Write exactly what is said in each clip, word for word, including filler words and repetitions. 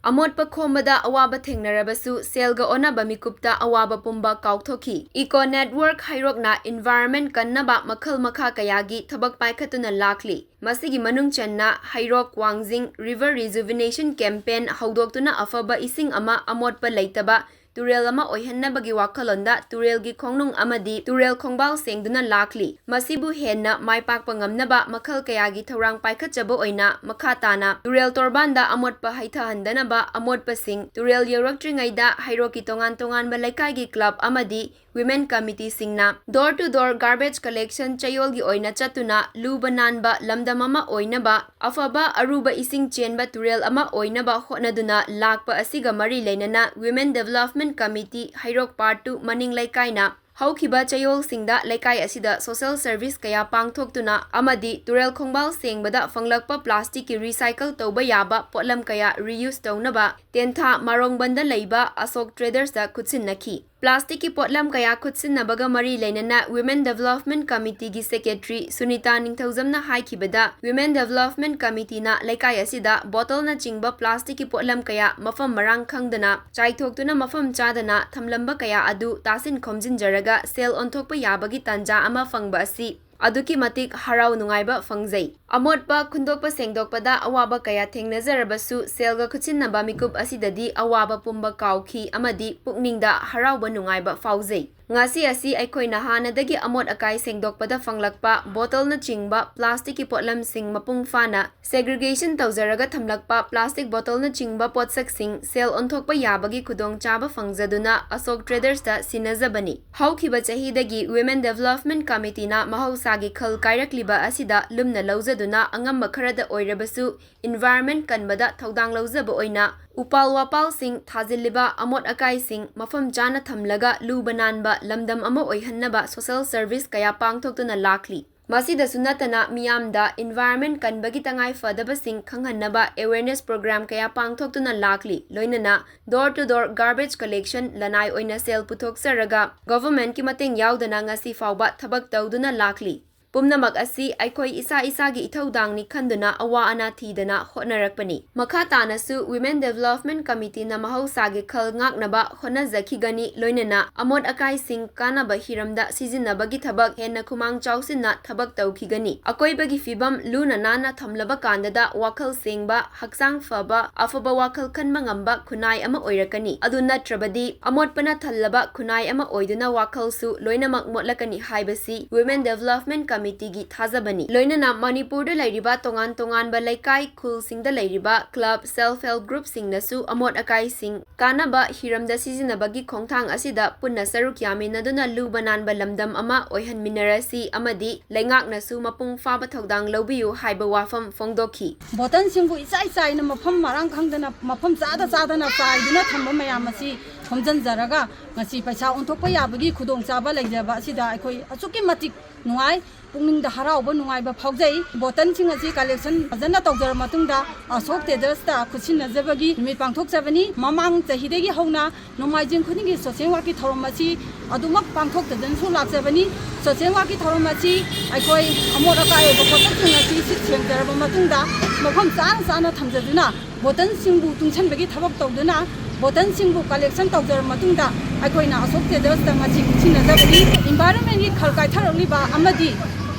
ꯑꯃꯣꯠꯄ ꯈꯣꯝꯕꯗ ꯑꯋꯥꯕ ꯊꯦꯡꯅꯔꯕꯁꯨ ꯁꯦꯜꯒ ꯑꯣꯟꯅꯕ ꯃꯤꯀꯨꯞꯇ ꯑꯋꯥꯕ ꯄꯨꯝꯕ ꯀꯥꯎꯊꯣꯛꯈꯤ꯫ Eco Network ꯍꯩꯔꯣꯛꯅ environment ꯀꯟꯅꯕ ꯃꯈꯜ ꯃꯈꯥ ꯀꯌꯥꯒꯤ ꯊꯕꯛ ꯄꯥꯏꯈꯠꯇꯨꯅ ꯂꯥꯛꯂꯤ꯫ ꯃꯁꯤꯒꯤ ꯃꯅꯨꯡ ꯆꯟꯅ ꯍꯩꯔꯣꯛ ꯋꯥꯡꯖꯤꯡ River Rejuvenation Campaign ꯍꯧꯗꯣꯛꯇꯨꯅ ꯑꯐꯕ ꯏꯁꯤꯡ ꯑꯃ ꯑꯃꯣꯠꯄ ꯂꯩꯇꯕ ꯇꯨꯔꯦꯜ ꯑꯃ ꯑꯣꯏꯍꯟꯅꯕꯒꯤ ꯋꯥꯈꯜꯂꯣꯟꯗ ꯇꯨꯔꯦꯜꯒꯤ ꯈꯣꯡꯅꯨꯡ ꯑꯃꯗꯤ ꯇꯨꯔꯦꯜ ꯈꯣꯡꯕꯥꯜ ꯁꯦꯡꯗꯨꯅ ꯂꯥꯛꯂꯤ꯫ ꯃꯁꯤꯕꯨ ꯍꯦꯟꯅ ꯃꯥꯏ ꯄꯥꯛꯄ ꯉꯝꯅꯕ ꯃꯈꯜ ꯀꯌꯥꯒꯤ ꯊꯧꯔꯥꯡ ꯄꯥꯏꯈꯠꯆꯕ ꯑꯣꯏꯅ ꯃꯈꯥ ꯇꯥꯅ ꯇꯨꯔꯦꯜ ꯇꯣꯔꯕꯥꯟꯗ ꯑꯃꯣꯠꯄ ꯍꯩꯊꯍꯟꯗꯅꯕ ꯑꯃꯣꯠꯄꯁꯤꯡ ꯇꯨꯔꯦꯜ ꯌꯧꯔꯛꯇ꯭ꯔꯤꯉꯩꯗ ꯍꯩꯔꯣꯛꯀꯤ ꯇꯣꯉꯥꯟ ꯇꯣꯉꯥꯟꯕ ꯂꯩꯀꯥꯏꯒꯤ club ꯑꯃꯗꯤ women committeeꯁꯤꯡꯅ door to door garbage collection ꯆꯌꯣꯜꯒꯤ ꯑꯣꯏꯅ ꯆꯠꯇꯨꯅ ꯂꯨꯕ ꯅꯥꯟꯕ ꯂꯝꯗꯝ ꯑꯃ ꯑꯣꯏꯅꯕ, ꯑꯐꯕ ꯑꯔꯨꯕ ꯏꯁꯤꯡ ꯆꯦꯟꯕ ꯇꯨꯔꯦꯜ ꯑꯃ ꯑꯣꯏꯅꯕ ꯍꯣꯠꯅꯗꯨꯅ ꯂꯥꯛꯄ ꯑꯁꯤꯒ ꯃꯔꯤ ꯂꯩꯅꯅ Women Development Committee ꯍꯩꯔꯣꯛ Part two ꯃꯅꯤꯡ ꯂꯩꯀꯥꯏꯅ ꯍꯧꯈꯤꯕ ꯆꯌꯣꯜꯁꯤꯡꯗ ꯂꯩꯀꯥꯏ ꯑꯁꯤꯗ social service ꯀꯌꯥ ꯄꯥꯡꯊꯣꯛꯇꯨꯅ ꯑꯃꯗꯤ ꯇꯨꯔꯦꯜ ꯈꯣꯡꯕꯥꯜ ꯁꯦꯡꯕꯗ ꯐꯪꯂꯛꯄ plasticꯀꯤ recycle ꯇꯧꯕ ꯌꯥꯕ ꯄꯣꯠꯂꯝ ꯀꯌꯥ reuse ꯇꯧꯅꯕ ꯇꯦꯟꯊꯥ ꯃꯥꯔꯣꯡꯕꯟꯗ ꯂꯩꯕ ꯑꯁꯣꯛ Tradersꯇ ꯈꯨꯠꯁꯤꯟꯅꯈꯤ꯫ Plasticꯀꯤ ꯄꯣꯠꯂꯝ ꯀꯌꯥ ꯈꯨꯠꯁꯤꯟꯅꯕꯒ ꯃꯔꯤ ꯂꯩꯅꯅ Women Development Committeeꯒꯤ secretary Sunita ꯅꯤꯡꯊꯧꯖꯝꯅ ꯍꯥꯏꯈꯤꯕꯗ, Women Development Committeeꯅ ꯂꯩꯀꯥꯏ ꯑꯁꯤꯗ bottleꯅꯆꯤꯡꯕ plasticꯀꯤ ꯄꯣꯠꯂꯝ ꯀꯌꯥ ꯃꯐꯝ ꯃꯔꯥꯡ ꯈꯪꯗꯅ ꯆꯥꯏꯊꯣꯛꯇꯨꯅ ꯃꯐꯝ ꯆꯥꯗꯅ ꯊꯝꯂꯝꯕ ꯀꯌꯥ ꯑꯗꯨ ꯇꯥꯁꯤꯟ ꯈꯣꯝꯖꯤꯟꯖꯔꯒ ꯁꯦꯜ ꯑꯣꯟꯊꯣꯛꯄ ꯌꯥꯕꯒꯤ ꯇꯥꯟꯖꯥ ꯑꯃ ꯐꯪꯕ ꯑꯁꯤ ꯑꯗꯨꯛꯀꯤ ꯃꯇꯤꯛ ꯍꯔꯥꯎ ꯅꯨꯡꯉꯥꯏꯕ ꯐꯪꯖꯩ꯫ ꯑꯃꯣꯠꯄ ꯈꯨꯟꯗꯣꯛꯄ ꯁꯦꯡꯗꯣꯛꯄꯗ ꯑꯋꯥꯕ ꯀꯌꯥ ꯊꯦꯡꯅꯖꯔꯕꯁꯨ ꯁꯦꯜꯒ ꯈꯨꯠꯁꯤꯟꯅꯕ ꯃꯤꯀꯨꯞ ꯑꯁꯤꯗꯗꯤ ꯑꯋꯥꯕ ꯄꯨꯝꯕ ꯀꯥꯎꯈꯤ ꯑꯃꯗꯤ ꯄꯨꯛꯅꯤꯡꯗ ꯍꯔꯥꯎꯕ ꯅꯨꯡꯉꯥꯏꯕ ꯐꯥꯎꯖꯩ꯫ ꯉꯁꯤ ꯑꯁꯤ ꯑꯩꯈꯣꯏꯅ ꯍꯥꯟꯅꯗꯒꯤ ꯑꯃꯣꯠ ꯑꯀꯥꯏ ꯁꯦꯡꯗꯣꯛꯄꯗ ꯐꯪꯂꯛꯄ bottleꯅꯆꯤꯡꯕ plasticꯀꯤ ꯄꯣꯠꯂꯝꯁꯤꯡ ꯃꯄꯨꯡ ꯐꯥꯅ segregation ꯇꯧꯖꯔꯒ ꯊꯝꯂꯛꯄ plastic bottleꯅꯆꯤꯡꯕ ꯄꯣꯠꯁꯛꯁꯤꯡ ꯁꯦꯜ ꯑꯣꯟꯊꯣꯛꯄ ꯌꯥꯕꯒꯤ ꯈꯨꯗꯣꯡꯆꯥꯕ ꯐꯪꯖꯗꯨꯅ ꯑꯁꯣꯛ Tradersꯇ ꯁꯤꯟꯅꯖꯕꯅꯤ꯫ ꯍꯧꯈꯤꯕ ꯆꯍꯤꯗꯒꯤ Women Development Committeeꯅ ꯃꯍꯧꯁꯥꯒꯤ ꯈꯜ ꯀꯥꯏꯔꯛꯂꯤꯕ ꯑꯁꯤꯗ ꯂꯨꯝꯅ ꯂꯧꯖꯗꯨꯅ ꯑꯉꯝꯕ ꯈꯔꯗ ꯑꯣꯏꯔꯕꯁꯨ environment ꯀꯟꯕꯗ ꯊꯧꯗꯥꯡ ꯂꯧꯖꯕ ꯑꯣꯏꯅ ꯎꯄꯥꯜ ꯋꯥꯄꯥꯜꯁꯤꯡ ꯊꯥꯖꯤꯜꯂꯤꯕ ꯑꯃꯣꯠ ꯑꯀꯥꯏꯁꯤꯡ ꯃꯐꯝ ꯆꯥꯅ ꯊꯝꯂꯒ ꯂꯨꯕ ꯅꯥꯟꯕ ꯂꯝꯗꯝ ꯑꯃ ꯑꯣꯏꯍꯟꯅꯕ social service ꯀꯌꯥ ꯄꯥꯡꯊꯣꯛꯇꯨꯅ ꯂꯥꯛꯂꯤ꯫ ꯃꯁꯤꯗꯁꯨ ꯅꯠꯇꯅ ꯃꯤꯌꯥꯝꯗ environment ꯀꯟꯕꯒꯤ ꯇꯉꯥꯏ ꯐꯗꯕꯁꯤꯡ ꯈꯪꯍꯟꯅꯕ awareness program ꯀꯌꯥ ꯄꯥꯡꯊꯣꯛꯇꯨꯅ ꯂꯥꯛꯂꯤ꯫ ꯂꯣꯏꯅꯅ door to door garbage collection ꯂꯅꯥꯏ ꯑꯣꯏꯅ ꯁꯦꯜ ꯄꯨꯊꯣꯛꯆꯔꯒ governmentꯀꯤ ꯃꯇꯦꯡ ꯌꯥꯎꯗꯅ ꯉꯁꯤ ꯐꯥꯎꯕ ꯊꯕꯛ ꯇꯧꯗꯨꯅ ꯂꯥꯛꯂꯤ꯫ ꯄꯨꯝꯅꯃꯛ ꯑꯁꯤ ꯑꯩꯈꯣꯏ ꯏꯁꯥ ꯏꯁꯥꯒꯤ ꯏꯊꯧꯗꯥꯡꯅꯤ ꯈꯟꯗꯨꯅ ꯑꯋꯥ ꯑꯅꯥ ꯊꯤꯗꯅ ꯍꯣꯠꯅꯔꯛꯄꯅꯤ꯫ ꯃꯈꯥ ꯇꯥꯅꯁꯨ Women Development Committeeꯅ ꯃꯍꯧꯁꯥꯒꯤ ꯈꯜ ꯉꯥꯛꯅꯕ ꯍꯣꯠꯅꯖꯈꯤꯒꯅꯤ, ꯂꯣꯏꯅꯅ ꯑꯃꯣꯠ ꯑꯀꯥꯏꯁꯤꯡ ꯀꯥꯟꯅꯕ ꯍꯤꯔꯝꯗ ꯁꯤꯖꯤꯟꯅꯕꯒꯤ ꯊꯕꯛ ꯍꯦꯟꯅ ꯈꯨꯃꯥꯡ ꯆꯥꯎꯁꯤꯟꯅ ꯊꯕꯛ ꯇꯧꯈꯤꯒꯅꯤ꯫ ꯑꯀꯣꯏꯕꯒꯤ ꯐꯤꯕꯝ ꯂꯨꯅ ꯅꯥꯟꯅ ꯊꯝꯂꯕ ꯀꯥꯟꯗꯗ ꯋꯥꯈꯜ ꯁꯦꯡꯕ, ꯍꯛꯆꯥꯡ ꯐꯕ, ꯑꯐꯕ ꯋꯥꯈꯜ ꯈꯟꯕ ꯉꯝꯕ ꯈꯨꯟꯅꯥꯏ ꯑꯃ ꯑꯣꯏꯔꯛꯀꯅꯤ꯫ ꯑꯗꯨ ꯅꯠꯇ꯭ꯔꯕꯗꯤ ꯑꯃꯣꯠꯄꯅ ꯊꯜꯂꯕ ꯈꯨꯟꯅꯥꯏ ꯑꯃ ꯑꯣꯏꯗꯨꯅ ꯋꯥꯈꯜꯁꯨ ꯂꯣꯏꯅꯃꯛ ꯃꯣꯠꯂꯛꯀꯅꯤ ꯍꯥꯏꯕꯁꯤ Women Development Committeeꯒꯤ ꯊꯥꯖꯕꯅꯤ꯫ ꯂꯣꯏꯅꯅ ꯃꯅꯤꯄꯨꯔꯗ ꯂꯩꯔꯤꯕ ꯇꯣꯉꯥꯟ ꯇꯣꯉꯥꯟꯕ ꯂꯩꯀꯥꯏ, ꯈꯨꯜꯁꯤꯡꯗ ꯂꯩꯔꯤꯕ club, self help groupꯁꯤꯡꯅꯁꯨ ꯑꯃꯣꯠ ꯑꯀꯥꯏꯁꯤꯡ ꯀꯥꯟꯅꯕ ꯍꯤꯔꯝꯗ ꯁꯤꯖꯤꯟꯅꯕꯒꯤ ꯈꯣꯡꯊꯥꯡ ꯑꯁꯤꯗ ꯄꯨꯟꯅ ꯁꯔꯨꯛ ꯌꯥꯃꯤꯟꯅꯗꯨꯅ ꯂꯨꯕ ꯅꯥꯟꯕ ꯂꯝꯗꯝ ꯑꯃ ꯑꯣꯏꯍꯟꯃꯤꯟꯅꯔꯁꯤ ꯑꯃꯗꯤ ꯂꯩꯉꯥꯛꯅꯁꯨ ꯃꯄꯨꯡ ꯐꯥꯕ ꯊꯧꯗꯥꯡ ꯂꯧꯕꯤꯌꯨ ꯍꯥꯏꯕ ꯋꯥꯐꯝ ꯐꯣꯡꯗꯣꯛꯈꯤ꯫ ꯕꯣꯇꯜꯁꯤꯡꯕꯨ ꯏꯆꯥꯏ ꯆꯥꯏꯅ ꯃꯐꯝ ꯃꯔꯥꯡ ꯈꯪꯗꯅ, ꯃꯐꯝ ꯆꯥꯗ ꯆꯥꯗꯅ ꯆꯥꯏꯗꯨꯅ ꯊꯝꯕ ꯃꯌꯥꯝ ꯑꯁꯤ ꯈꯣꯝꯖꯤꯟꯖꯔꯒ ꯉꯁꯤ ꯄꯩꯁꯥ ꯑꯣꯟꯊꯣꯛꯄ ꯌꯥꯕꯒꯤ ꯈꯨꯗꯣꯡꯆꯥꯕ ꯂꯩꯖꯕ ꯑꯁꯤꯗ ꯑꯩꯈꯣꯏ ꯑꯁꯨꯛꯀꯤ ꯃꯇꯤꯛ ꯅꯨꯡꯉꯥꯏ, ꯄꯨꯛꯅꯤꯡꯗ ꯍꯔꯥꯎꯕ, ꯅꯨꯡꯉꯥꯏꯕ ꯐꯥꯎꯖꯩ꯫ ꯕꯣꯇꯜꯁꯤꯡ ꯑꯁꯤ collection ꯐꯖꯅ ꯇꯧꯖꯔꯕ ꯃꯇꯨꯡꯗ ꯑꯁꯣꯛ ꯇꯦꯖꯁꯇ ꯈꯨꯠꯁꯤꯟꯅꯖꯕꯒꯤ ꯅꯨꯃꯤꯠ ꯄꯥꯡꯊꯣꯛꯆꯕꯅꯤ꯫ ꯃꯃꯥꯡ ꯆꯍꯤꯗꯒꯤ ꯍꯧꯅ ꯅꯣꯡꯃꯥꯏꯖꯤꯡ ꯈꯨꯗꯤꯡꯒꯤ social workꯀꯤ ꯊꯧꯔꯝ ꯑꯁꯤ ꯑꯗꯨꯃꯛ ꯄꯥꯡꯊꯣꯛꯇꯗꯨꯅꯁꯨ ꯂꯥꯛꯆꯕꯅꯤ꯫ Social workꯀꯤ ꯊꯧꯔꯝ ꯑꯁꯤ ꯑꯩꯈꯣꯏ ꯑꯃꯣꯠ ꯑꯀꯥꯏ ꯑꯣꯏꯕ ꯄꯣꯠꯁꯛꯁꯤꯡ ꯑꯁꯤ ꯁꯤꯠ ꯁꯦꯡꯖꯔꯕ ꯃꯇꯨꯡꯗ ꯃꯐꯝ ꯆꯥꯅ ꯆꯥꯅ ꯊꯝꯖꯗꯨꯅ ꯕꯣꯇꯜꯁꯤꯡꯕꯨ ꯇꯨꯡꯁꯟꯕꯒꯤ ꯊꯕꯛ ꯇꯧꯗꯨꯅ ꯕꯣꯇꯜꯁꯤꯡꯕꯨ collection ꯇꯧꯖꯔꯕ ꯃꯇꯨꯡꯗ ꯑꯩꯈꯣꯏꯅ ꯑꯁꯣꯛ ꯇꯦꯖꯁꯇ ꯉꯁꯤ ꯈꯨꯠꯁꯤꯟꯅꯖꯕꯅꯤ꯫ Environmentꯀꯤ ꯈꯜ ꯀꯥꯏꯊꯔꯛꯂꯤꯕ ꯑꯃꯗꯤ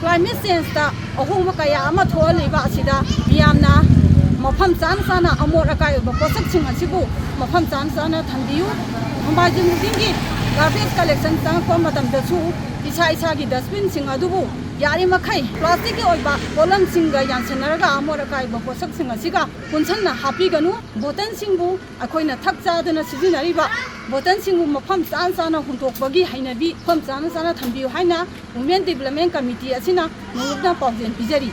climate changeꯇ ꯑꯍꯣꯡꯕ ꯀꯌꯥ ꯑꯃ ꯊꯣꯛꯍꯜꯂꯤꯕ ꯑꯁꯤꯗ ꯃꯤꯌꯥꯝꯅ ꯃꯐꯝ ꯆꯥꯅ ꯆꯥꯅ ꯑꯃꯣꯠ ꯑꯀꯥꯏ ꯑꯣꯏꯕ ꯄꯣꯠꯁꯛꯁꯤꯡ ꯑꯁꯤꯕꯨ ꯃꯐꯝ ꯆꯥꯅ ꯆꯥꯅ ꯊꯝꯕꯤꯌꯨ꯫ ꯅꯣꯡꯃꯥꯏꯖꯤꯡ ꯈꯨꯗꯤꯡꯒꯤ garbage collection ꯆꯪꯉꯛꯄ ꯃꯇꯝꯗꯁꯨ ꯏꯁꯥ ꯏꯁꯥꯒꯤ dustbinꯁꯤꯡ ꯑꯗꯨꯕꯨ ꯌꯥꯔꯤꯃꯈꯩ plasticꯀꯤ ꯑꯣꯏꯕ ꯄꯣꯠꯂꯝꯁꯤꯡꯒ ꯌꯥꯟꯁꯤꯟꯅꯔꯒ ꯑꯃꯣꯠ ꯑꯀꯥꯏꯕ ꯄꯣꯠꯁꯛꯁꯤꯡ ꯑꯁꯤꯒ ꯄꯨꯟꯁꯤꯟꯅ ꯍꯥꯞꯄꯤꯒꯅꯨ꯫ ꯕꯣꯇꯜꯁꯤꯡꯕꯨ ꯑꯩꯈꯣꯏꯅ ꯊꯛ ꯆꯥꯗꯅ ꯁꯤꯖꯤꯟꯅꯔꯤꯕ ꯕꯣꯇꯜꯁꯤꯡꯕꯨ ꯃꯐꯝ ꯆꯥꯅ ꯆꯥꯅ ꯍꯨꯟꯗꯣꯛꯄꯒꯤ ꯍꯩꯅꯕꯤ ꯃꯐꯝ ꯆꯥꯅ ꯆꯥꯅ ꯊꯝꯕꯤꯌꯨ ꯍꯥꯏꯅ Women Development Committee ꯑꯁꯤꯅ ꯅꯣꯂꯨꯛꯅ ꯄꯥꯎꯖꯦꯜ ꯄꯤꯖꯔꯤ꯫